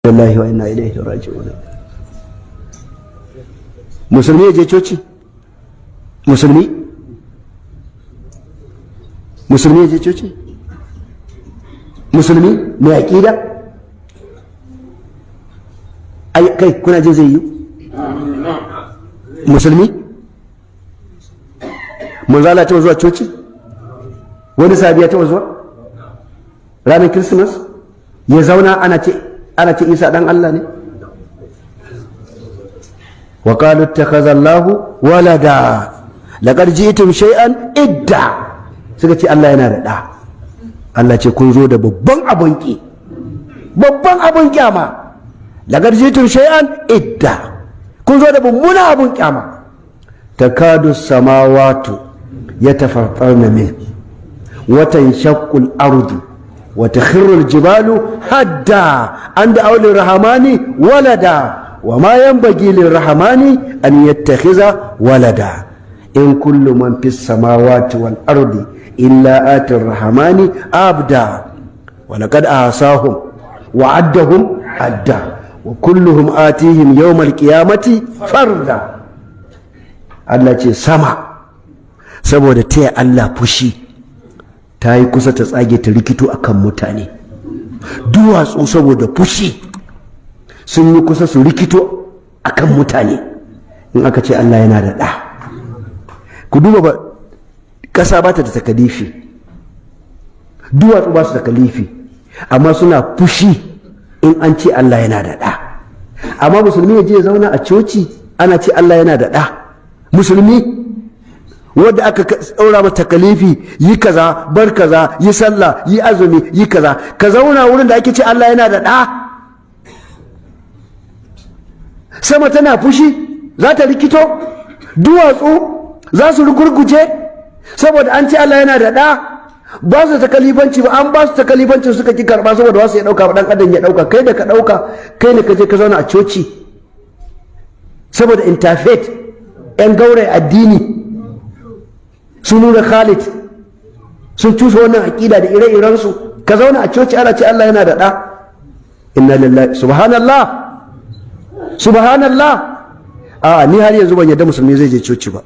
Lillahi wa inna ilaihi raji'un. Musulmi ya je coci? Musulmi, musulmi ya je coci? Musulmi mai aƙida? Ai kai, kuna jin zai yi musulmi? Manzo Allah taɓa zuwa coci? Wani sahabi ya taɓa zuwa ranar Christmas ya zauna ana ce Isa dan Allah ne? Wa qalu ittakhadha Allahu walada laqad ji'tum shay'an idda. Suka ce Allah yana da ɗa. Allah ce kun zo da babban abun ki, babban abun kyama. Laqad ji'tum shay'an idda, kun zo da mummunan abun kyama. Takadu samawatu yatafattarna min wa tanshaqqu al-ardu wa takhirru al-jibalu hadda an da'aw lirrahmani walada wa ma yanbaghi lirrahmani an yattakhiza walada in kullu man fis samawati wal ardi illa ati rahmani abda wa laqad ahsahum wa addahum adda wa kulluhum atihim yawmal qiyamati farda. Allah ce sama saboda taya Allah fushi ta yi kusa ta tsage ta rikito akan mutane. Duwatsu saboda fushi sun yi kusa su rikito akan mutane in aka ce Allah yana da ɗa. Ku duba ba, ƙasa ba ta da takalifi, duwatsu ba su takalifi, amma suna fushi in an ce Allah yana da ɗa. Amma musulmi ya je ya zauna a coci ana ce Allah yana da ɗa? Musulmi wanda aka ɗaura mata takalifi, yi kaza, bar kaza, yi sallah, yi azumi, yi kaza, ka zauna wurin da ake ce Allah yana da ɗa? Sama tana fushi za ta rikito, duwatsu za su rugurguje saboda an ce Allah yana da ɗa. Ba su takalifanci ba, an ba su takalifancin suka ki karɓa saboda wasu ya ɗauka ba, ɗan adam ya ɗauka. Kai da ka ɗauka, kai ne ka je ka zauna a coci saboda interfaith, 'yan gauraye addini, su nuna Khalid sun cusa wannan aƙida da ire-irensu. Ka zauna a coci ana ce Allah yana da ɗa? Inna lillahi, subhanallah, subhanallah. A ni har yanzu ban yadda musulmi zai je coci ba.